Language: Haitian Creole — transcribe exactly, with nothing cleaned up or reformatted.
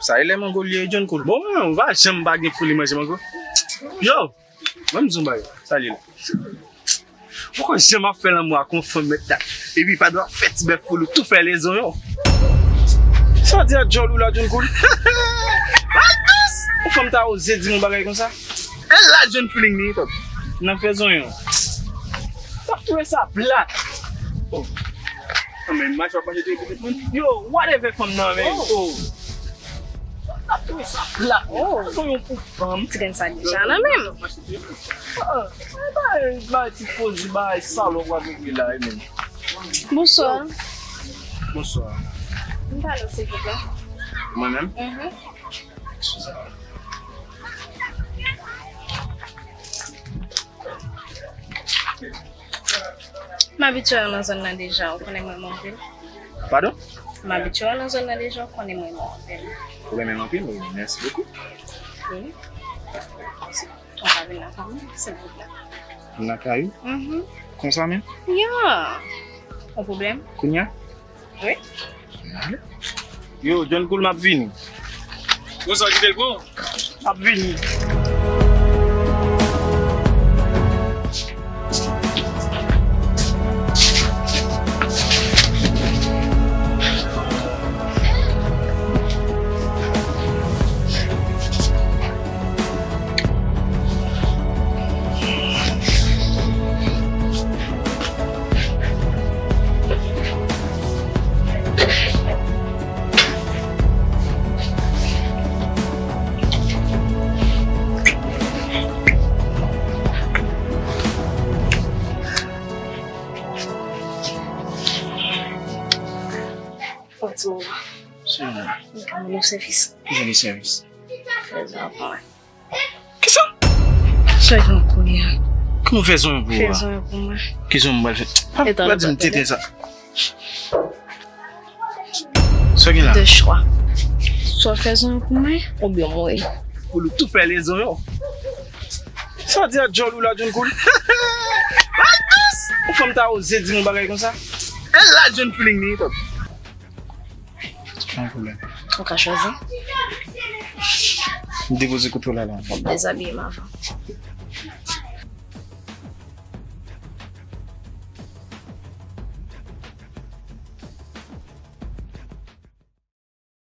Sa e lè mango li ye, John Cool. Bon, mwen menm, m pa janm pa gen fouli manje mango. Yo, mwen m di w bagay, sa li la. Poko janm ap fè lanmou ak yon fanm mèt dat. Epi pa dwe ap fè ti bèf fouli, tou fè lezonyon. Sa w di a djòl ou la, John Cool? Ay, kous! Yon fanm ta oze di m yon bagay konsa? E la John Feeling ni, top. Nan fè zonyon. T ap twouve sa plat. Oh. Nan men mach w ap mache tou epi tout moun. Yo, whatever fanm nan, men. Oh. T ap twouve sa plat. Oh. Zonyon pou fanm. Ti grenn sa deja nan men m. Oh, bay, bay ti pozi, bay salòp w ap regle la, e menm. Bonswa. Bonswa. M pale w, silvouplè. Mwen menm? Mhm. Eskize m. M abitye w nan zòn nan deja, ou konnen mwen renmen anpil. Padon? M abitye w nan zòn nan deja, ou konnen mwen renmen anpil. Ou renmen m anpil? Wi, mèsi bokou. Wi. Ou ka vin lakay mwen, silvouplè? Vin lakay ou? Mhm. Konsa menm? Ya. Yon pwoblèm? Kounye a? Wi. Yo, John Cool, m ap vini. Bon, sa w kite l pran? M ap vini. Yon ti moman. Sèlman. Mwen ka ban w sèvis. Ki jan de sèvis? Fè zòn pou mwen. Kisa? Fè zòn pou mwen. Kòman fè zòn pou ou a? Fè zòn pou mwen. Ki zòn m pral fè? Pa, pa di m tenten sa. Sa gen la? De chwa. Swa fè zòn pou mwen, oubyen mouri. Pou nou tou fè lezonyon. Sa w di a djòl ou la, John Cool? Ay, kous! Yon fanm ta oze di m yon bagay konsa? E la John Feeling ni, top. Pa gen pwoblèm. Ou ka chwazi. M depoze kote w la la. Bon, dezabiye m avan.